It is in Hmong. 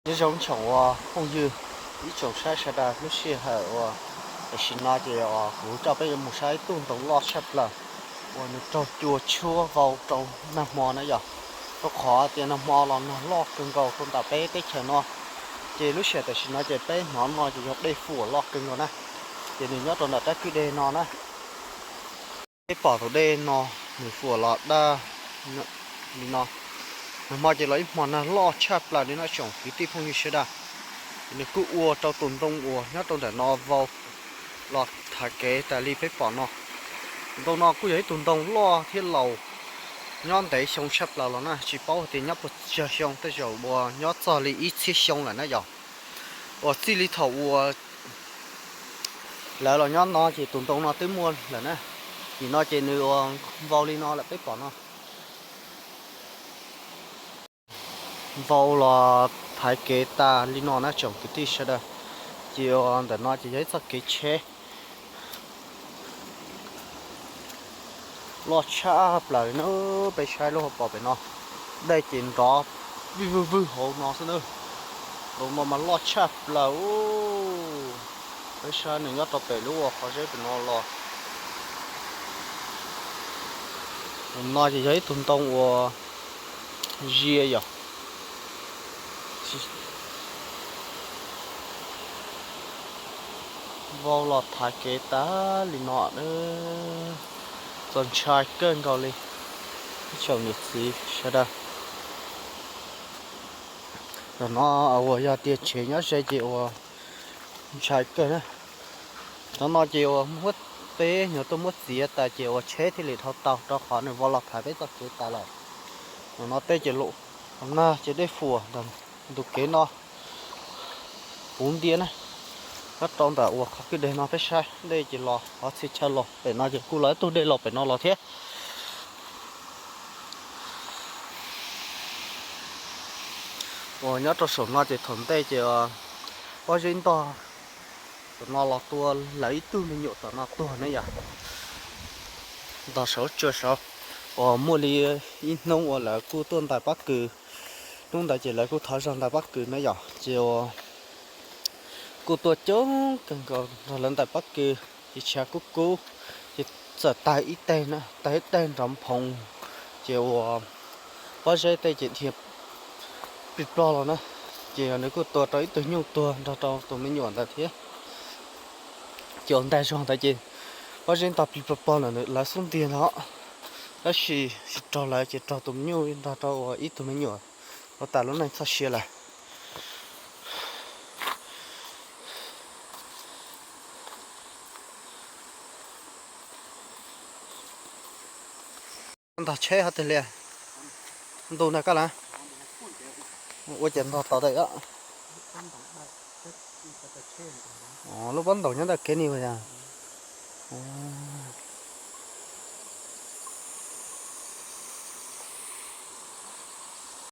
Nyob zoo tsoom uas phooj ywg, ib tsoom saib sawv daws, lub sij hawm uas tam sim no ces kuv coj peb yuav mus saib ib tug ntoo loj tshaj plaws uas nws raug cua tshuab vau rau nag hmo na yom. Rau qhov tias nag hmo los nag loj kawg nkaus rau ntawm peb teb chaws no, ces lub sij hawm tam sim no ces peb hnov no ces yog dej fuam loj kawg nkaus na. Ces nws nyob rau ntawm rab kwj deg no na. Peb pom tus dej no nws fuam los daj li no. Nag hmo ces los ib hmo nag loj tshaj plaws li no tsoom kwv tij phooj ywg sawv daws. Ces nws kuj ua rau tus ntoo uas nyob rau ntawm no vau los thaiv kev tas li peb pom no. Tus ntoo no kuj yog ib tug ntoo loj thiab laus, nyob ntev xyoo tshaj plaws los na, tsis paub hais tias nyob puas tsawg xyoo, tej zaum uas nyob txog li ib txhiab xyoo lawm na yom. Uas txij li thaum uas lawv los nyob no ces tus ntoo no twb muaj lawm na. Nim no ces nws uas vau li no lawm peb pom no. Vau los thaiv kev tas li no na tsoom kwv tij sawv daws. Ces ntawm no ces yog ib txoj kev tsheb loj tshaj plaws li na. Peb saib lub hauv paus pem no, dej ces nrov vij vwg vwg hauv no xwb na. Tus no mas loj tshaj plaws. Peb saib nws nyob rau pem lub uas qhov zeb pem no los. Tus no ces yog ib tug ntoo uas zia yom. Vau los thaiv kev tas li no, txaus ntshai kawg nkaus li ib tsoom niam txiv sawv daws. Ntawm no uas yog tias tsev nyob ze ces uas ntshai kawg na. Cov no ces uas muab, peb nyuam tuaj muab txiav tas ces uas tsheb thiaj li dhau tau rau qhov nws vau los thaiv peb txoj kev tas lawm. Ntawm no tej ces los nag ces dej fuam ntawm ntug kev no puv ntia na. Nyob rau ntawm uas qhov kwj deg no peb saib dej ces los qhov txhia chaw los pem no ces kuj los ib tug dej los pem no los thiab. Uas nyob rau saum no ces thaum ntej ces pob zeb ntog saum no los tua lawv ib tug me nyuam tom no tuag ne yom. Ntog saum tsua saud uas muaj li ib hnub uas lawv kuj tuaj ntais pob kws, hnub ntawd ces lawv kuj thov zog ntais pob kws na yom, ces uas kuj tuaj coob kawg nkaus nrog lawv ntais pob kws, ces tshav kub kub, ces txawm tag ib teg na, tag ib teg nrov nphoo, ces uas pob zeb tej ces dhia plig plog los na, ces nws kuj tua rau ib tug nyuj tuag nrog rau tus me nyuam ntawd thiab. Ces uas ntais zog ntawd ces pob zeb ntog plig plog plog lawm lawv xub ntiag no, tab sis tsis raug lawv ces raug tus me nyuj nrog rau uas ib tug me nyuam ua tas lub neej txoj sia lawm. Ntog tsheb hov twg li? Ntu ntag koj lawm. Ua cas ntog tau tawm os? Lub pob ntaus nyob ntawm kev ni yog.